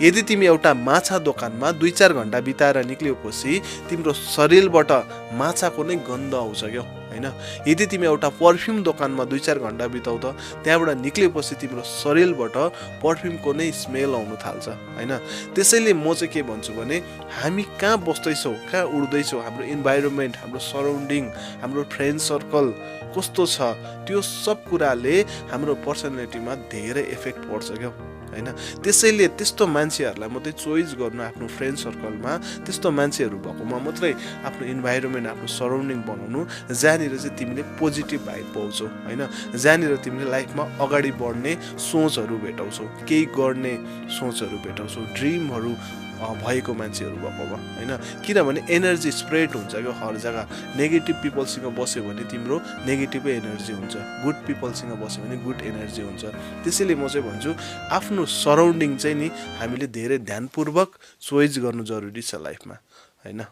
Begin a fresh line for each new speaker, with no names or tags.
यदि तिमी एउटा माछा दोकानमा 2-4 घण्टा बिताएर निक्लिएपछि तिम्रो शरीरबाट माछाको नै गन्ध आउँछ क्या हैन। यदि तिमी एउटा पर्फ्युम दोकानमा 2-4 घण्टा बिताउ त त्यहाँबाट निक्लिएपछि तिम्रो शरीरबाट पर्फ्युमको नै स्मेल आउन थाल्छ हैन। त्यसैले म चाहिँ के भन्छु भने हामी कहाँ बस्दैछौँ, कहाँ उड्दैछौँ, हाम्रो इन्भाइरोमेन्ट, हाम्रो सराउन्डिङ, हाम्रो फ्रेन्ड सर्कल कस्तो छ, त्यो सब कुराले हाम्रो पर्सनालिटीमा धेरै इफेक्ट पर्छ क्या हैन। त्यसैले त्यस्तो मान्छेहरूलाई मात्रै चोइस गर्नु आफ्नो फ्रेन्ड सर्कलमा, त्यस्तो मान्छेहरू भएकोमा मात्रै आफ्नो इन्भाइरोमेन्ट, आफ्नो सराउन्डिङ बनाउनु जहाँनिर चाहिँ तिमीले पोजिटिभ भाइब पाउँछौ हैन, जहाँनिर तिमीले लाइफमा अगाडि बढ्ने सोचहरू भेटाउँछौ, केही गर्ने सोचहरू भेटाउँछौ, ड्रिमहरू भएको मान्छेहरू भएकोमा हैन। किनभने एनर्जी स्प्रेड हुन्छ क्या हर जग्गा। नेगेटिभ पिपलसँग बस्यो भने तिम्रो नेगेटिभै एनर्जी हुन्छ, गुड पिपलसँग बस्यो भने गुड एनर्जी हुन्छ। त्यसैले म चाहिँ भन्छु आफ्नो सराउन्डिङ चाहिँ नि हामीले धेरै ध्यानपूर्वक चोइस गर्नु जरुरी छ लाइफमा हैन।